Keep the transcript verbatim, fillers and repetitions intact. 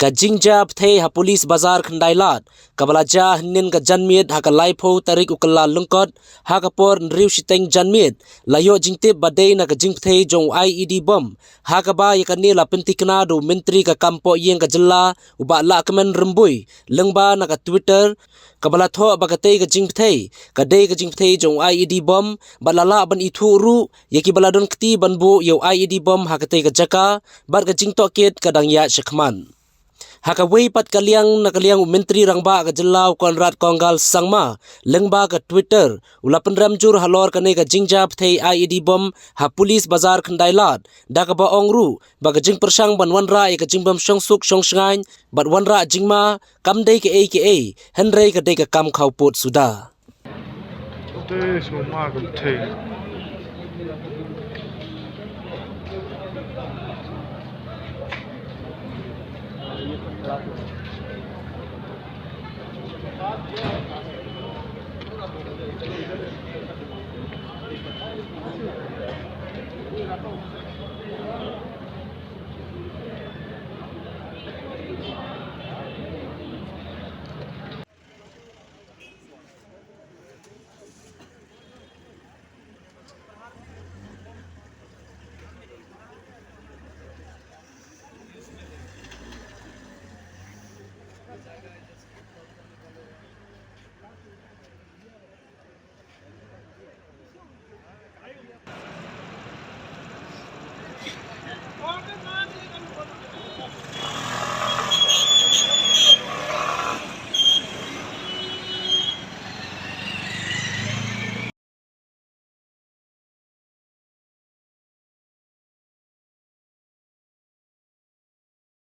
Ka jingjia bthei ha Police Bazar Khyndai Lad, kaba la jia hynnin ka janmiet ha ka laiphew tarik u Kyllalyngkot, ha ka por hynriew shiteng janmiet, la ïoh jingtip ba dei na ka jingbthei jong u I E D bomb, ha kaba ïa kane la pynthikna da u Myntri ka kam poh ïing ka jylla, u Bah Lahkmen Rymbui, lyngba na ka Twitter, kaba la thoh ba katei ka jingbthei ka dei ka jingbthei jong u I E D bomb, bad la lah ban ithuh ruh ïa kiba la don kti ban buh ïa u I E D bomb ha katei ka jaka, bad ka jingtohkit ka dang ïaid shakhmat. Ha kawei pat ka liang, na ka liang u Myntri Rangbah ka jylla u Conrad Kongkal Sangma, lyngba ka Twitter, u la pynrem jur halor kane ka jingjia bthei I E D bomb ha Police Bazar Khyndai Lad, da kaba ong ruh ba ka jingpyrshang ban wanrah ïa ka jingbym shongsuk shongshngaiñ bad wanrah jingma kam dei kaei kaei, hynrei ka dei ka kam khawpud suda. Te sngewma ka bthei.